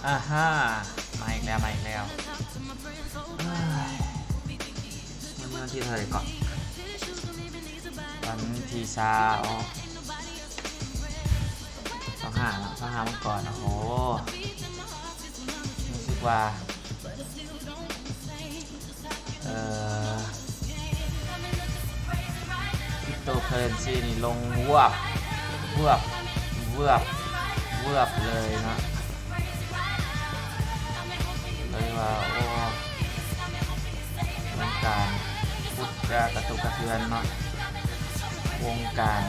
ອາຮາ ມາອີກແລ້ວ ມາອີກແລ້ວ. ເອີຍ ມື້ນີ້ວັນທີເທົ່າໃດເກາະ? ວັນທີຊາວ ຊາວຫ້າເນາະ ຊາວຫ້າມັງກອນ. ໂອ້ໂຫ ຮູ້ສຶກວ່າ ເອີ ຄຣິບໂຕເຄີເຣນຊີນີ້ລົງວາບ ວາບ ວາບ ວາບເລີຍເນາະ. ເລີຍວ່າ ໂອ້ ວົງການພຸດກະ ກະທົບກະເທືອນເນາະ, ວົງການ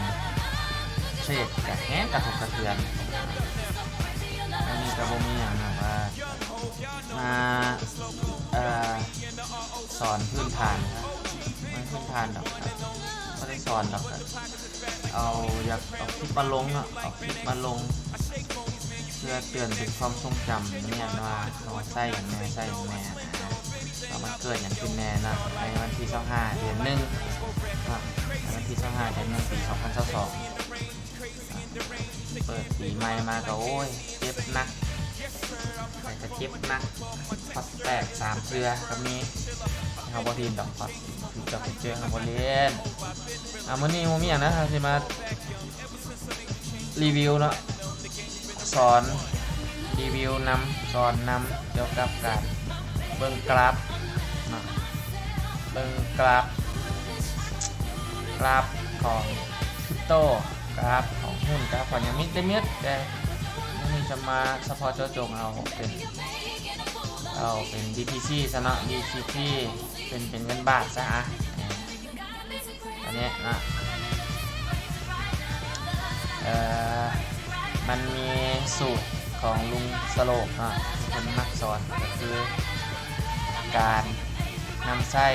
ເທຣດກະແຮງກະທົບກະເທືອນ. ອັນນີ້ກະບໍ່ມີຫຍັງນະ ວ່າມາ ເອີ ສອນພື້ນຖານ ມັນພື້ນຖານດອກ ບໍ່ໄດ້ສອນດອກ. ເອົາ ຢາກເອົາຄລິບມາລົງເນາະ ເອົາຄລິບມາລົງ ເພື່ອເຕືອນເປັນຄວາມຊົງຈຳແນ່ວ່າເຮົາໃຊ້ຫຍັງແນ່ ໃຊ້ຫຍັງແນ່ ວ່າມັນເກີດຫຍັງຂຶ້ນແນ່ເນາະ ໃນວັນທີຊາວຫ້າ ເດືອນໜຶ່ງເນາະ ໃນວັນທີຊາວຫ້າ ເດືອນໜຶ່ງ ປີສອງພັນຊາວສອງ. ເປີດປີໃໝ່ມາກໍ ໂອ້ຍ ເຈັບໜັກ ຂ້ອຍກໍເຈັບໜັກ ພອດແຕກສາມເທື່ອກໍມີ. ເຮົາບໍ່ຫຼິ້ນດອກ ພອດ ຄືເຈົ້າໄປເຈີ ເຮົາບໍ່ຫຼິ້ນ. ອ່າ ມື້ນີ້ບໍ່ມີຫຍັງນະ ເຮົາຊິມາຣີວິວເນາະ ສອນຣີວິວນຳ ສອນນຳກ່ຽວກັບການເບິ່ງກຣາຟເນາະ ເບິ່ງກຣາຟ ກຣາຟຂອງຄຣິບໂຕ ກຣາຟຂອງຫຸ້ນ ກຣາຟຂອງຫຍັງ ມີແຕ່ເມັດ ແຕ່ມື້ນີ້ຈະມາສະເພາະເຈາະຈົງເອົາເປັນ ເອົາເປັນ ບີທີຊີ ຊະເນາະ ບີທີຊີ ເປັນ ເປັນເງິນບາດຊະ. ອາ ອັນນີ້ເນາະ ເອີ ມັນມີສູດຂອງລຸງສະໂຫຼກເນາະ ທີ່ເພິ່ນມັກສອນ ກໍຄືການນຳໃຊ້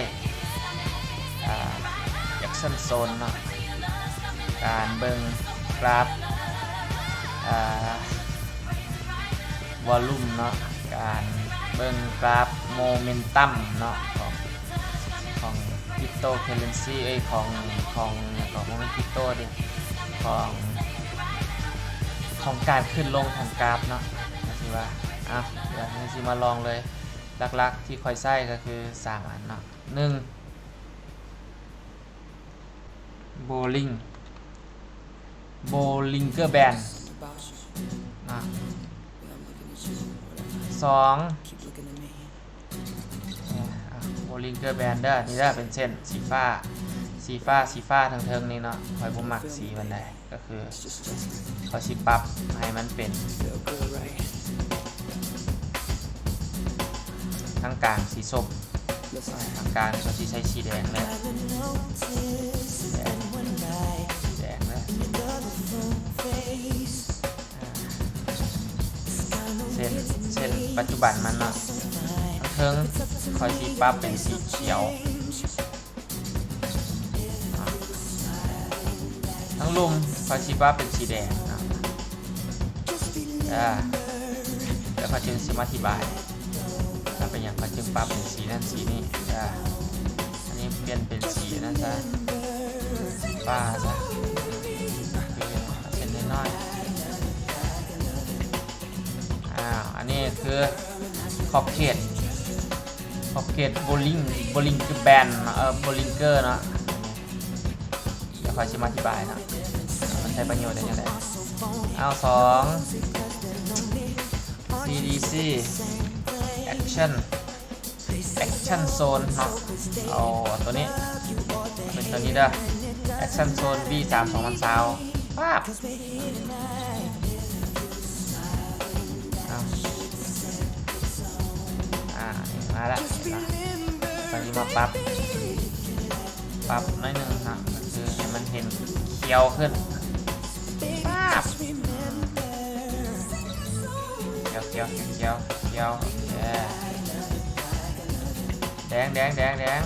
ອ່າ ແອັກຊັນໂຊນເນາະ ການເບິ່ງກຣາຟ ອ່າ ວອລຸ່ມເນາະ ການເບິ່ງກຣາຟໂມເມັນຕັມເນາະ ຂອງ ຂອງຄຣິບໂຕເຄີເຣນຊີ ເອີຍ ຂອງ ຂອງ ຂອງ ບໍ່ແມ່ນຄຣິບໂຕເດ ຂອງ ຂອງການຂຶ້ນລົງຂອງກຣາຟເນາະ. ກໍຄືວ່າ ເອົາ ດຽວນີ້ຊິມາລອງເລີຍ ຫຼັກໆທີ່ຂ້ອຍໃຊ້ກໍຄືສາມອັນເນາະ ໜຶ່ງ ໂບລິງ ໂບລິງເກີແບນ ນະ ສອງ ໂບລິງເກີແບນເດີ ນີ້ເດີ ເປັນເສັ້ນສີຟ້າ ສີຟ້າ ສີຟ້າເທິງໆນີ້ເນາະ ຂ້ອຍບໍ່ມັກສີປານໃດ ກໍຄືຂ້ອຍຊິປັບໃຫ້ມັນເປັນ ທາງກາງສີສົ້ມ ທາງກາງກໍຊິໃສ່ສີແດງເລີຍ ແດງ ສີແດງເລີຍ ເສັ້ນ ເສັ້ນປັດຈຸບັນມັນເນາະ ທາງເທິງຂ້ອຍຊິປັບເປັນສີຂຽວ ທາງລຸ່ມຂ້ອຍຊິປັບເປັນສີແດງເນາະ ເອີ ແລ້ວຂ້ອຍຈຶ່ງຊິມາອະທິບາຍວ່າເປັນຫຍັງຂ້ອຍຈຶ່ງປັບເປັນສີນັ້ນສີນີ້ ເອີ ອັນນີ້ປ່ຽນເປັນສີນັ້ນຊະ ຟ້າຊະ ເສັ້ນນ້ອຍໆ ອ້າວ ອັນນີ້ຄືຂອບເຂດ ຂອບເຂດໂບລິງ ໂບລິງເກີແບນ ເອີ ໂບລິງເກີເນາະ ດຽວຂ້ອຍຊິມາອະທິບາຍເນາະ ມັນໃຊ້ປະໂຫຍດໄດ້ຈັ່ງໃດ. ເອົາ ສອງ ຊີດີຊີ ແອັກຊັນ ແອັກຊັນໂຊນເນາະ ເອົາຕົວນີ້ ເປັນຕົວນີ້ເດີ ແອັກຊັນໂຊນ ວີສາມ ສອງພັນຊາວ ປາບ ເອົາ ອ່າ ມາລະ ຕອນນີ້ມາປັບ ປັບໜ້ອຍໜຶ່ງເນາະ ກໍຄືໃຫ້ມັນເຫັນຂຽວຂຶ້ນ ປາບ ຂຽວ ຂຽວ ຂຽວ ຂຽວ ຂຽວ ໂອເຄ ແດງ ແດງ ແດງ ແດງ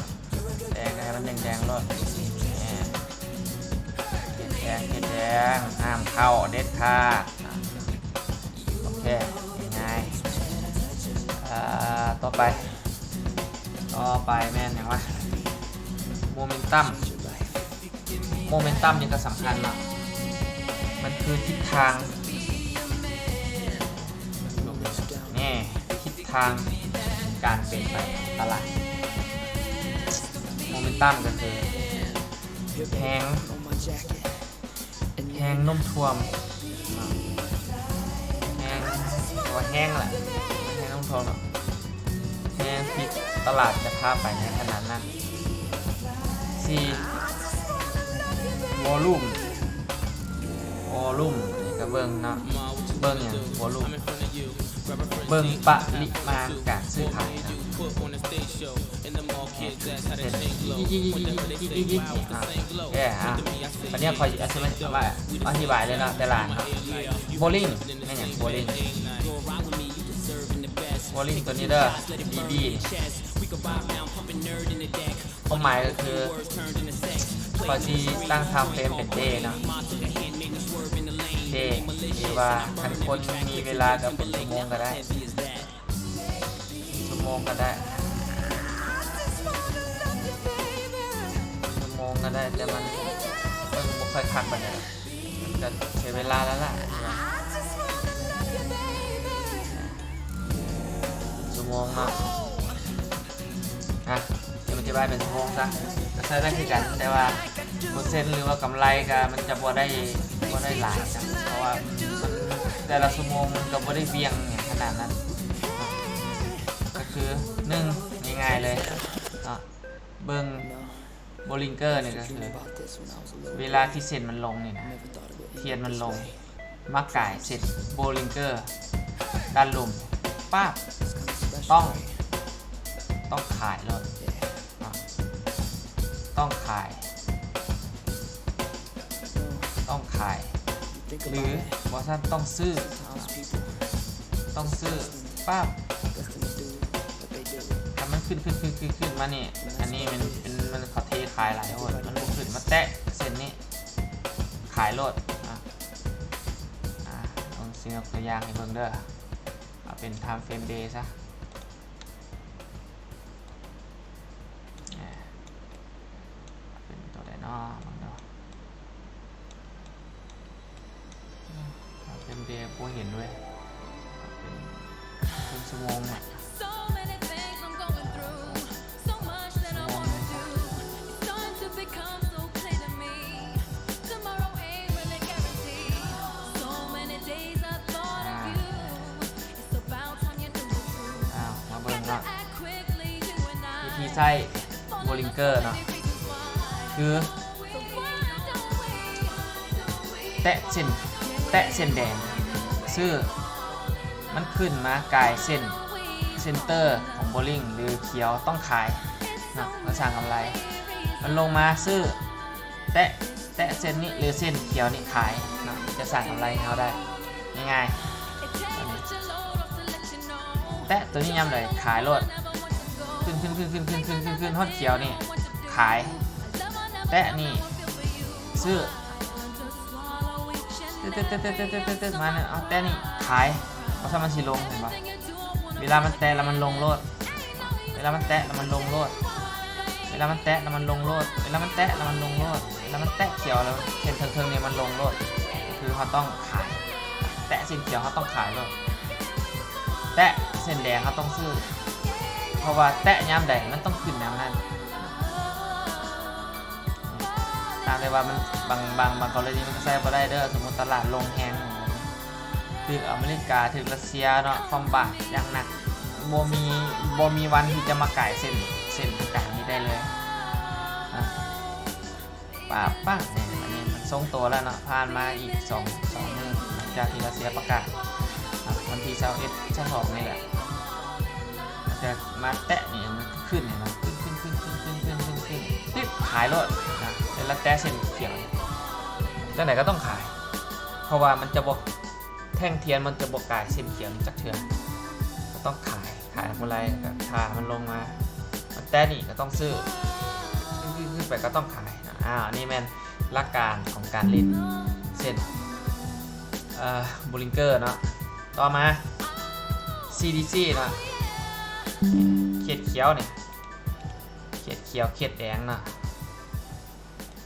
ແດງ ໃຫ້ມັນແດງໆໂລດ ເຂດແດງ ເຂດແດງ ຫ້າມເຂົ້າເດັດຂາດ ໂອເຄ ງ່າຍໆ ເອີ ຕໍ່ໄປ ຕໍ່ໄປແມ່ນຫຍັງວະ? ໂມເມັນຕັມ ໂມເມັນຕັມນີ້ກໍສຳຄັນເນາະ ມັນຄືທິດທາງ ນີ້ ທາງການເປັນໄປຂອງຕະຫຼາດ. ໂມເມັນຕັມກໍຄືແຮງ ແຮງໂນ້ມຖ່ວງ ແຮງ ເອີ້ນວ່າແຮງແຫຼະ ແຮງໂນ້ມຖ່ວງເນາະ ແຮງທີ່ຕະຫຼາດຈະພາໄປໃນຂະນະນັ້ນ. ສີ່ ວໍລຸ່ມ ວໍລຸ່ມ ອັນນີ້ກໍເບິ່ງເນາະ ເບິ່ງຫຍັງ ວໍລຸ່ມ ເບິ່ງປະລິມານການຊື້ຂາຍເນາະ. ເອີ ອາ ບັດນີ້ຂ້ອຍຊິອະທິບາຍ ອະທິບາຍເລີຍເນາະ ແຕ່ລະອັນເນາະ. ໂບລິງ ແມ່ນຫຍັງ ໂບລິງ ໂບລິງຕົວນີ້ເດີ ບີບີ ຄວາມໝາຍກໍຄື ຂ້ອຍຊິຕັ້ງທາມເຟຣມເປັນເດເນາະ ເດ ຫຼືວ່າຄັນຄົນມີເວລາກໍເປັນຊົ່ວໂມງກໍໄດ້ ຊົ່ວໂມງກໍໄດ້ ຊົ່ວໂມງກໍໄດ້ ແຕ່ມັນ ມັນບໍ່ຄ່ອຍຄັກປານໃດ ມັນກໍເສຍເວລາແລ້ວລະ ຊົ່ວໂມງເນາະ. ອ່ະ ຊິອະທິບາຍເປັນຊົ່ວໂມງຊະ ກໍໃຊ້ໄດ້ຄືກັນ ແຕ່ວ່າເປີເຊັນ ຫຼືວ່າກຳໄລກໍມັນຈະບໍ່ໄດ້ ບໍ່ໄດ້ຫຼາຍນະ ເພາະວ່າມັນ ແຕ່ລະຊົ່ວໂມງມັນກໍບໍ່ໄດ້ຫວ່ຽງຫຍັງຂະໜາດນັ້ນ. ກໍຄື ໜຶ່ງ ງ່າຍໆເລີຍເນາະ ເບິ່ງ ໂບລິງເກີນີ້ກໍຄື ເວລາທີ່ເສັ້ນມັນລົງນີ້ນະ ທຽນມັນລົງ ມາກາຍເສັ້ນໂບລິງເກີດ້ານລຸ່ມ ປາບ ຕ້ອງ ຕ້ອງຂາຍໂລດເນາະ ຕ້ອງຂາຍ ຕ້ອງຂາຍ ຫຼືບໍ່ຊັ້ນຕ້ອງຊື້ ຕ້ອງຊື້ ປາບ ຖ້າມັນຂຶ້ນ ຂຶ້ນ ຂຶ້ນ ຂຶ້ນ ຂຶ້ນມານີ້ ອັນນີ້ມັນເປັນ ມັນ ເຂົາເທຂາຍຫຼາຍໂພດ ມັນບໍ່ຂຶ້ນ ມາແຕະເສັ້ນນີ້ ຂາຍໂລດ. ອ່ະ ອ່ະ ເບິ່ງ ຊິຍົກຕົວຢ່າງໃຫ້ເບິ່ງເດີ ເອົາເປັນທາມເຟຣມເດຊະ. ເປັນຕົວໃດເນາະ ເບິ່ງເນາະ ເປັນເດ ບໍ່ເຫັນເວີຍ ເປັນ ເປັນຊົ່ວໂມງແຫຼະ. ອ້າວ ມາເບິ່ງເນາະ ວິທີໃຊ້ໂບລິງເກີເນາະ ຄື ແຕະເສັ້ນ ແຕະເສັ້ນແດງ ຊື້ ມັນຂຶ້ນມາກາຍເສັ້ນ ເຊັນເຕີຂອງໂບລິງ ຫຼືຂຽວ ຕ້ອງຂາຍເນາະ ເພື່ອສ້າງກຳໄລ. ມັນລົງມາ ຊື້ ແຕະ ແຕະເສັ້ນນີ້ ຫຼືເສັ້ນຂຽວນີ້ ຂາຍເນາະ ຈະສ້າງກຳໄລໃຫ້ເຮົາໄດ້ງ່າຍໆ. ແຕະຕົວນີ້ຍາມໃດ ຂາຍໂລດ ຂຶ້ນ ຂຶ້ນ ຂຶ້ນ ຮອດຂຽວນີ້ ຂາຍ ແຕະນີ້ ຊື້ ຕຶດໆໆໆໆ ມານີ້ ເອົາແຕະນີ້ ຂາຍ ເພາະວ່າມັນຊິລົງ ເຫັນບໍ່? ເວລາມັນແຕະແລ້ວມັນລົງໂລດ ເວລາມັນແຕະແລ້ວມັນລົງໂລດ ເວລາມັນແຕະແລ້ວມັນລົງໂລດ ເວລາມັນແຕະແລ້ວມັນລົງໂລດ ເວລາມັນແຕະຂຽວແລ້ວ ເສັ້ນເທິງໆນີ້ມັນລົງໂລດ ກໍຄືເຮົາຕ້ອງຂາຍ ແຕະເສັ້ນຂຽວເຮົາຕ້ອງຂາຍໂລດ ແຕະເສັ້ນແດງເຮົາຕ້ອງຊື້ ເພາະວ່າແຕະຍາມໃດມັນຕ້ອງຂຶ້ນຍາມນັ້ນ. ຕາມແຕ່ວ່າມັນ ບາງ ບາງ ບາງກໍລະນີມັນກໍໃຊ້ບໍ່ໄດ້ເດີ ສົມມຸດຕະຫຼາດລົງແຮງ ຖືກອາເມລິກາ ຖືກຣັດເຊຍເນາະ ຄວ່ຳບາດຢ່າງໜັກ ບໍ່ມີ ບໍ່ມີວັນທີ່ຈະມາກາຍເສັ້ນ ເສັ້ນກາງນີ້ໄດ້ເລີຍ ອາ ປາບປາບ ນີ້ ອັນນີ້ມັນຊົງໂຕແລ້ວເນາະ ຜ່ານມາອີກສອງ ສອງມື້ ຫຼັງຈາກທີ່ຣັດເຊຍປະກາດ ອາ ວັນທີຊາວເອັດ ຊາວສອງນີ້ແຫຼະ ຈະມາແຕະນີ້ ມັນຂຶ້ນນີ້ເນາະ ຂຶ້ນ ຂຶ້ນ ຂຶ້ນ ຕຶບ ຂາຍໂລດນະ ແລ້ວແຕະເສັ້ນຂຽວ ຈັ່ງໃດກໍຕ້ອງຂາຍ ເພາະວ່າມັນຈະບໍ່ ແທ່ງທຽນມັນຈະບໍ່ກາຍເສັ້ນຂຽວນີ້ຈັກເທື່ອ ກໍຕ້ອງຂາຍ ຂາຍບໍ່ໄດ້ກໍຖ້າມັນລົງມາ ມັນແຕະນີ້ກໍຕ້ອງຊື້ ຂຶ້ນ ຂຶ້ນ ຂຶ້ນໄປກໍຕ້ອງຂາຍ. ອ້າວ ອັນນີ້ແມ່ນຫຼັກການຂອງການຫຼິ້ນເສັ້ນ ເອີ ໂບລິງເກີເນາະ. ຕໍ່ມາ ຊີດີຊີເນາະ ເຂດຂຽວນີ້ ເຂດຂຽວ ເຂດແດງເນາະ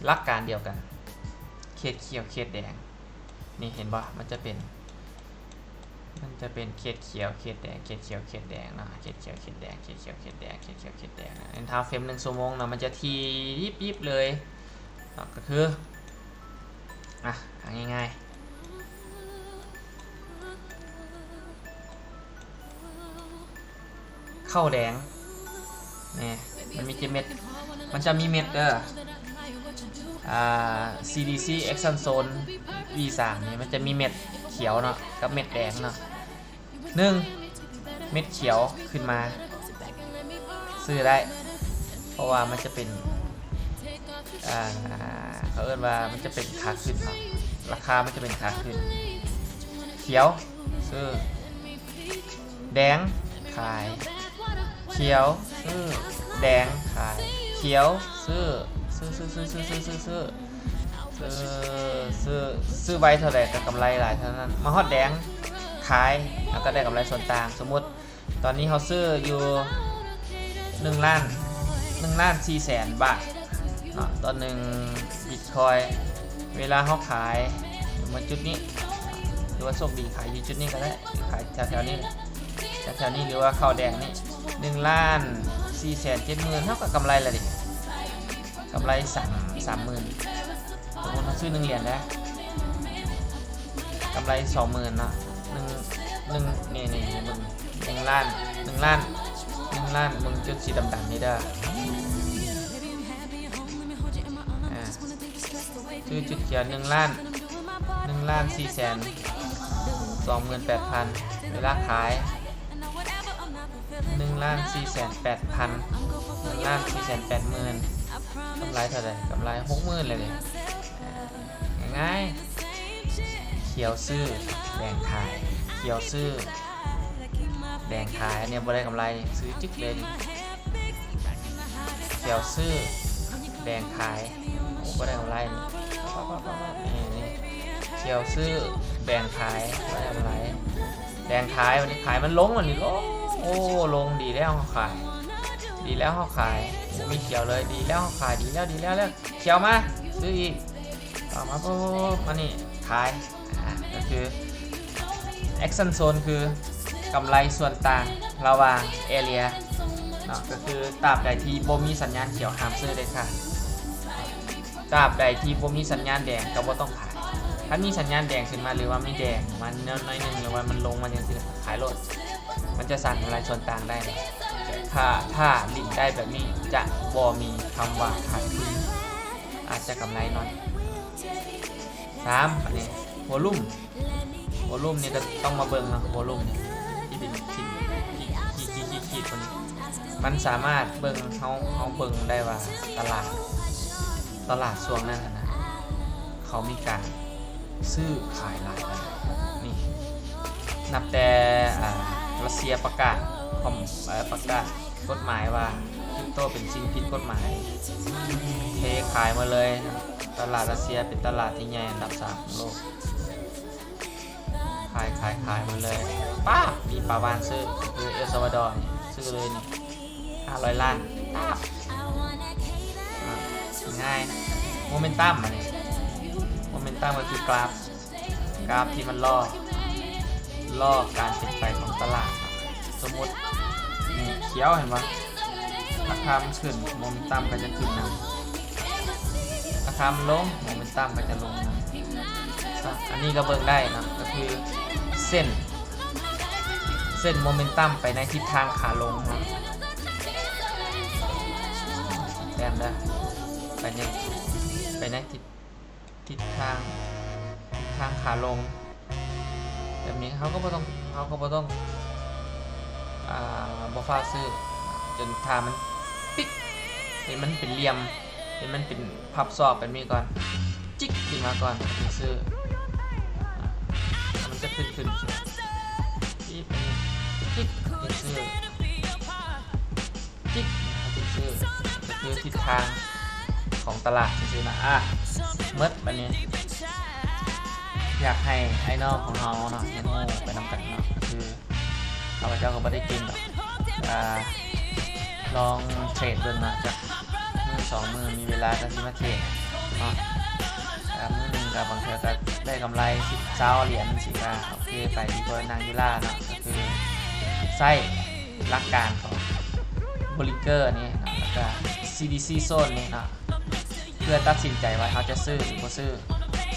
ຫຼັກການດຽວກັນ ເຂດຂຽວ ເຂດແດງ ນີ້ເຫັນບໍ່ ມັນຈະເປັນ ມັນຈະເປັນເຂດຂຽວ ເຂດແດງ ເຂດຂຽວ ເຂດແດງເນາະ ເຂດຂຽວ ເຂດແດງ ເຂດຂຽວ ເຂດແດງ ເຂດຂຽວ ເຂດແດງ ເຫັນ ຖ້າເຟຣມໜຶ່ງຊົ່ວໂມງເນາະ ມັນຈະຖີ່ຍິບໆເລີຍເນາະ ກໍຄື ອ່ະ ເອົາງ່າຍໆ ເຂົ້າແດງ ນີ້ ມັນມີຈັກເມັດ? ມັນຈະມີເມັດເດີ ອ່າ ຊີດີຊີ Action Zone ວີສາມ ນີ້ ມັນຈະມີເມັດຂຽວເນາະ ກັບເມັດແດງເນາະ ໜຶ່ງ ເມັດຂຽວຂຶ້ນມາ ຊື້ໄດ້ ເພາະວ່າມັນຈະເປັນ ອ່າ ເຂົາເອີ້ນວ່າມັນຈະເປັນຂາຂຶ້ນເນາະ ລາຄາມັນຈະເປັນຂາຂຶ້ນ ຂຽວ ຊື້ ແດງ ຂາຍ ຂຽວ ຊື້ ແດງ ຂາຍ ຂຽວ ຊື້ ຊື້ ຊື້ ຊື້ ຊື້ ຊື້ ຊື້ ຊື້ ຊື້ ຊື້ໄວເທົ່າໃດກໍກຳໄລຫຼາຍເທົ່ານັ້ນ ມາຮອດແດງ ຂາຍ ເຮົາກໍໄດ້ກຳໄລສ່ວນຕ່າງ ສົມມຸດ ຕອນນີ້ເຮົາຊື້ຢູ່ໜຶ່ງລ້ານ ໜຶ່ງລ້ານສີ່ແສນບາດເນາະ ຕໍ່ໜຶ່ງບິດຄອຍ ເວລາເຮົາຂາຍມາຈຸດນີ້ ຫຼືວ່າໂຊກດີຂາຍຢູ່ຈຸດນີ້ກໍໄດ້ ຂາຍແຖວໆນີ້ ແຖວໆນີ້ ຫຼືວ່າເຂົ້າແດງນີ້ ໜຶ່ງລ້ານສີ່ແສນເຈັດໝື່ນ ເຮົາກໍກຳໄລລະເດ ກຳໄລສາມ ສາມໝື່ນ ສົມມຸດເຮົາຊື້ໜຶ່ງຫຼຽນນະ ກຳໄລສອງໝື່ນເນາະ ໜຶ່ງ ໜຶ່ງ ນີ້ໆ ເບິ່ງ ໜຶ່ງລ້ານ ໜຶ່ງລ້ານ ໜຶ່ງລ້ານ ເບິ່ງຈຸດສີດຳໆນີ້ເດີ ອ່າ ຄືຈຸດຂຽວ ໜຶ່ງລ້ານ ໜຶ່ງລ້ານສີ່ແສນສອງໝື່ນແປດພັນ ເວລາຂາຍ ໜຶ່ງລ້ານສີ່ແສນແປດພັນ ໜຶ່ງລ້ານສີ່ແສນແປດໝື່ນ ກຳໄລເທົ່າໃດ? ກຳໄລຫົກໝື່ນເລີຍເດ ງ່າຍໆ ຂຽວຊື້ ແດງຂາຍ ຂຽວຊື້ ແດງຂາຍ ອັນນີ້ບໍ່ໄດ້ກຳໄລ ຊື້ຈຶກເລີຍ ຂຽວຊື້ ແດງຂາຍ ໂອ້ ບໍ່ໄດ້ກຳໄລ ນີ້ ຂຽວຊື້ ແດງຂາຍ ບໍ່ໄດ້ກຳໄລ ແດງຂາຍ ວັນນີ້ຂາຍມັນລົງ ວັນນີ້ລົງ ໂອ້ ລົງ ດີແລ້ວເຮົາຂາຍ ດີແລ້ວເຮົາຂາຍ ບໍ່ມີຂຽວເລີຍ ດີແລ້ວເຮົາຂາຍ ດີແລ້ວ ດີແລ້ວ ແລ້ວ ຂຽວມາ ຊື້ອີກ ເອົາມາ ປຶບ ມານີ້ ຂາຍ ອ່າ ກໍຄື Action Zone ຄືກຳໄລສ່ວນຕ່າງລະຫວ່າງ Area ເນາະ ກໍຄືຕາບໃດທີ່ບໍ່ມີສັນຍານຂຽວ ຫ້າມຊື້ເດັດຂາດ ຕາບໃດທີ່ບໍ່ມີສັນຍານແດງກໍບໍ່ຕ້ອງຂາຍ ຄັນມີສັນຍານແດງຂຶ້ນມາ ຫຼືວ່າມີແດງມາໜ້ອຍໜຶ່ງ ຫຼືວ່າມັນລົງມາຈັ່ງຊີ້ ຂາຍໂລດ ມັນຈະສ້າງກຳໄລສ່ວນຕ່າງໄດ້ ຖ້າ ຖ້າຫຼິ້ນໄດ້ແບບນີ້ຈະບໍ່ມີຄຳວ່າຂາດທຶນ ອາດຈະກຳໄລໜ້ອຍ ສາມ ອັນນີ້ Volume Volume ນີ້ກໍຕ້ອງມາເບິ່ງເນາະ Volume ນີ້ທີ່ເປັນຂີດ ຂີດ ຂີດ ຂີດ ຂີດ ມັນສາມາດເບິ່ງ ເຮົາ ເຮົາເບິ່ງໄດ້ວ່າຕະຫຼາດ ຕະຫຼາດຊ່ວງນັ້ນນະ ເຂົາມີການຊື້ຂາຍຫຼາຍປານໃດ ນີ້ ນັບແຕ່ ອ່າ ຣັດເຊຍປະກາດ ເອີ ປະກາດກົດໝາຍວ່າຄຣິບໂຕເປັນສິ່ງຜິດກົດໝາຍ ເທຂາຍໝົດເລີຍ ຕະຫຼາດຣັດເຊຍເປັນຕະຫຼາດທີ່ໃຫຍ່ອັນດັບສາມຂອງໂລກ ຂາຍ ຂາຍ ຂາຍໝົດເລີຍ ປ້າບ ມີປາວານຊື້ ຄືເອລຊາວາດໍນີ້ ຊື້ເລີຍນີ້ ຫ້າຮ້ອຍລ້ານ ປ້າບ ອ່າ ງ່າຍ Momentum ອັນນີ້ Momentum ກໍຄືກຣາຟ ກຣາຟທີ່ມັນລໍ້ ລໍ້ການເປັນໄປຂອງຕະຫຼາດ ສົມມຸດ ນີ້ ຂຽວ ເຫັນບໍ່? ລາຄາມັນຂຶ້ນ Momentum ກໍຈະຂຶ້ນນຳ ລາຄາມັນລົງ Momentum ກໍຈະລົງນຳ ອັນນີ້ກໍເບິ່ງໄດ້ເນາະ ກໍຄືເສັ້ນ ເສັ້ນ Momentum ໄປໃນທິດທາງຂາລົງເນາະ ແຕ້ມເດີ ໄປໃນ ໄປໃນທິດ ທິດທາງ ທິດທາງຂາລົງ ແບບນີ້ເຮົາກໍບໍ່ຕ້ອງ ເຮົາກໍບໍ່ຕ້ອງ ອ່າ ບໍ່ຟ້າວຊື້ ຈົນຖ້າມັນປິກ ໃຫ້ມັນເປັນຫຼ່ຽມ ໃຫ້ມັນເປັນພັບສອກແບບນີ້ກ່ອນ ຈິກຂຶ້ນມາກ່ອນ ຈຶ່ງຊື້ ອ່າ ມັນຈະຂຶ້ນ ຂຶ້ນ ຂຶ້ນ ຈິກ ຈິກ ຈຶ່ງຊື້. ຈິກ ເຮົາຊິຊື້ ຄືທິດທາງຂອງຕະຫຼາດຊື່ໆນະ ອ່ະ ໝົດບາດນີ້ ຢາກໃຫ້ອ້າຍນ້ອງຂອງເຮົາເນາະ ຮຽນຮູ້ໄປນຳກັນເນາະ ຄືຂ້າພະເຈົ້າກໍບໍ່ໄດ້ເກັ່ງດອກ ອ່າ ລອງເທຣດເບິ່ງເນາະ ຈັກມື້ສອງມື້ ມີເວລາກໍຊິມາເທຣດເນາະ ອ່າ ມື້ໜຶ່ງ ກໍບາງເທື່ອກໍໄດ້ກຳໄລສິບ ຊາວຫຼຽນຈັ່ງຊີ້ ກໍໂອເຄ ໄປດີກວ່ານັ່ງຢູ່ລ້າເນາະ. ກໍຄືໃຊ້ຫຼັກການຂອງ Bollinger ນີ້ເນາະ ແລ້ວກໍ CDC Zone ນີ້ເນາະ ເພື່ອຕັດສິນໃຈວ່າເຮົາຈະຊື້ຫຼືບໍ່ຊື້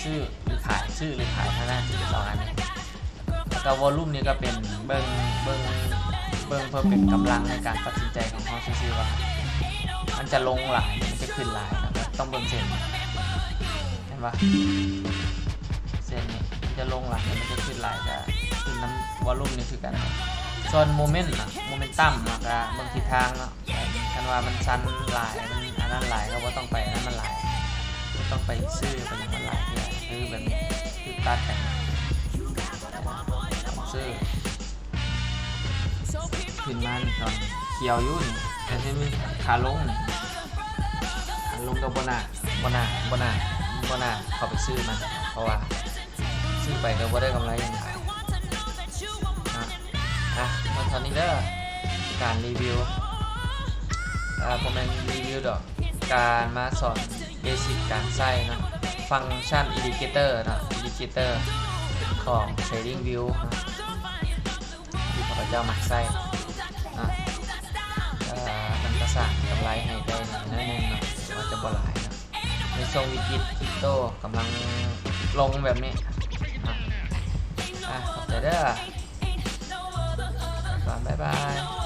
ຊື້ຫຼືຂາຍ ຊື້ຫຼືຂາຍເທົ່ານັ້ນ ສອງອັນນີ້. ແລ້ວກໍ Volume ນີ້ກໍເປັນເບິ່ງ ເບິ່ງ ເບິ່ງເພື່ອເປັນກຳລັງໃນການຕັດສິນໃຈຂອງເຮົາຊື່ໆ ວ່າມັນຈະລົງຫຼາຍ ມັນຈະຂຶ້ນຫຼາຍ ແລ້ວກໍຕ້ອງເບິ່ງເສັ້ນ ເຫັນບໍ່ ເສັ້ນນີ້ມັນຈະລົງຫຼາຍ ມັນຈະຂຶ້ນຫຼາຍ ກໍຂຶ້ນນຳ Volume ນີ້ຄືກັນ. ສ່ວນ Moment ນະ Momentum ນະ ກໍເບິ່ງທິດທາງເນາະ ຄັນວ່າມັນຊັນຫຼາຍ ມັນອັນນັ້ນຫຼາຍ ກໍບໍ່ຕ້ອງໄປອັນນັ້ນມັນຫຼາຍ ບໍ່ຕ້ອງໄປຊື້ໄປຫຍັງມັນຫຼາຍເທື່ອ ຄືແບບນີ້ ຄືຕັດກັນ ຊື້ ຂຶ້ນມານີ້ຕອນຂຽວຢູ່ນີ້ ແຕ່ທີ່ມີຂາລົງນີ້ ຂາລົງກໍບໍ່ໜ້າ ບໍ່ໜ້າ ບໍ່ໜ້າ ບໍ່ໜ້າເຂົ້າໄປຊື້ມັນ ເພາະວ່າຊື້ໄປກໍບໍ່ໄດ້ກຳໄລຫຍັງຫຼາຍນະ. ອ່ະ ມາເທົ່ານີ້ເດີ ການຣີວິວ ເອີ່ ບໍ່ແມ່ນຣີວິວດອກ ການມາສອນເບສິກການໃຊ້ເນາະ Function Indicator ເນາະ Indicator ຂອງ TradingView ເນາະ ທີ່ຂ້າພະເຈົ້າມັກໃຊ້ເນາະ. ເອີ ມັນກໍສ້າງກຳໄລໃຫ້ໄດ້ໜ້ອຍໜຶ່ງເນາະ ແຕ່ວ່າຈະບໍ່ຫຼາຍເນາະ ໃນຊ່ວງວິກິດຄຣິບໂຕກຳລັງລົງແບບນີ້ເນາະ. ອ່ະ ຂອບໃຈເດີ ບາຍບາຍ.